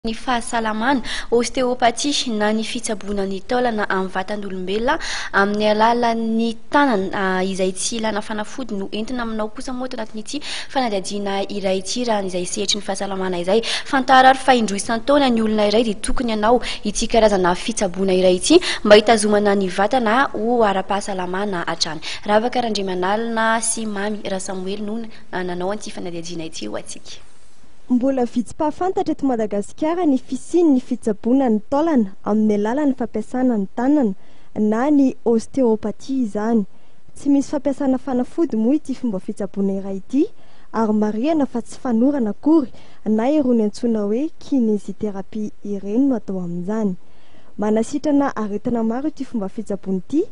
Ny fahasalamana, ostéopathie, na ny fitsaboana ny taolana amin'ny vatan'olombelona amin'ny alalan'ny tanana izay tsy ilana fanafody no entina aminao kosa moa ato anatin'ity fanadihadiana iray ity raha izay sehatry ny fahasalamana izay. Fantaro ary fa indroa isan-taona ny olona iray dia tokony hanao ity karazana fitsaboana iray ity mba hitazomana ny vatana ho ara-pahasalamana hatrany. Ravaka Randriamanalina sy Mamy Rasamoely no nanao an'ity fanadihadiana ity ho antsika. Mbola vitsy mpahafantatra eto Madagasikara ny fisian'ny fitsaboana ny taolana amin'ny alalan'ny fampiasana ny tanana na ny ostéopathie izany. Tsy misy fampiasana fanafody moa ity fomba fitsaboana iray ity ary marihana fa tsy fanorana akory na irony antsoina hoe kinésithérapie ireny no atao amin'izany. Manasitrana aretina maro ity fomba fitsaboana ity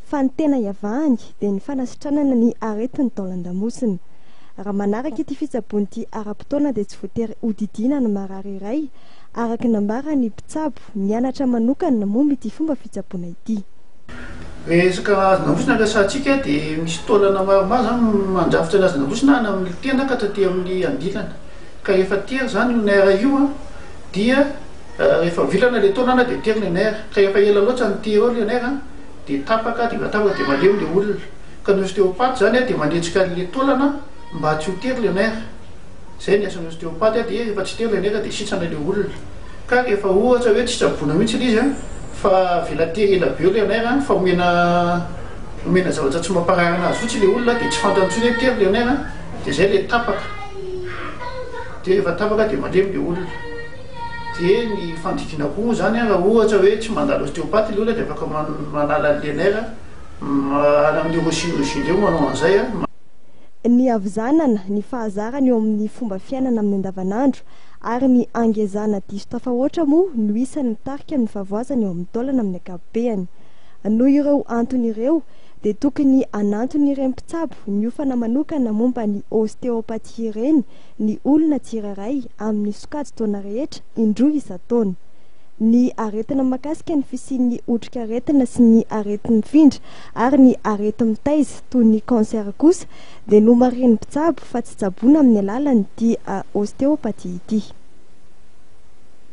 fa ny tena iavahany dia ny fanasitranana ny aretin'ny taolan-damosina. Raha manaraka ity fitsaboana ity ara-potoana dia tsy voatery hodidiana ny marary iray, araka ny nambaran'ny mpitsabo nianatra manokana momba ity fomba fitsaboana ity. Resaka hazondamosina no resahantsika dia misy taolana maromaro izany mandrafitra ny hazondamosina any amin'ny tenda ka hatraty amin'ny andilana. Ka rehefa tery izany io nerf io an, dia rehefa mivilana ilay taolana dia tery ilay nerf. Ka rehefa ela loatra ny tery eo ilay nerf dia tapaka, dia rehefa tapaka dia malemy ilay olona. Ka ny ostéopathe zany dia manetsika an'le taolana mba tsy ho tery le nerf. Zay ny asan'ny ostéopathe dia rehefa tsy tery le nerf dia sitrana le olona. Ka rehefa ohatra hoe tsy tsaboina mihitsy le izy fa avela tery ela be eo le nerf fa omena omena zavatra tsy mamparary anazy fotsiny le olona dia tsy fantany intsony hoe tery le nerf dia zay le tapaka. Dia rehefa tapaka dia malemy le olona. Dia ny fandidiana koa moa zany raha ohatra hoe tsy mandalo ostéopathe le olona dia afaka manala an'le nerf. Any amin'ny neurochirurgie indray manao an'izay a. Ny havizanana, ny fahazarana eo amin'ny fomba fiainana amin'ny andavanandro ary ny hangezana diso tafahoatra moa no isan'ny mitarika amin'ny fahavoazana eo amin'ny taolana amin'ny ankapobeany. Noho ireo antony ireo dia tokony hanantona ireny mpitsabo niofana manokana momba ny ostéopathie ireny ny olona tsirairay amin'ny sokajin-taona rehetra indroa isan-taona. Ny aretina mahakasika ny fisian'ny otrikaretina sy ny areti-mifindra ary ny areti-mitaiza toy ny cancer kosa dia nomarihin'ny mpitsabo fa tsy tsaboina amin'ny alalan'ity ostéopathie ity.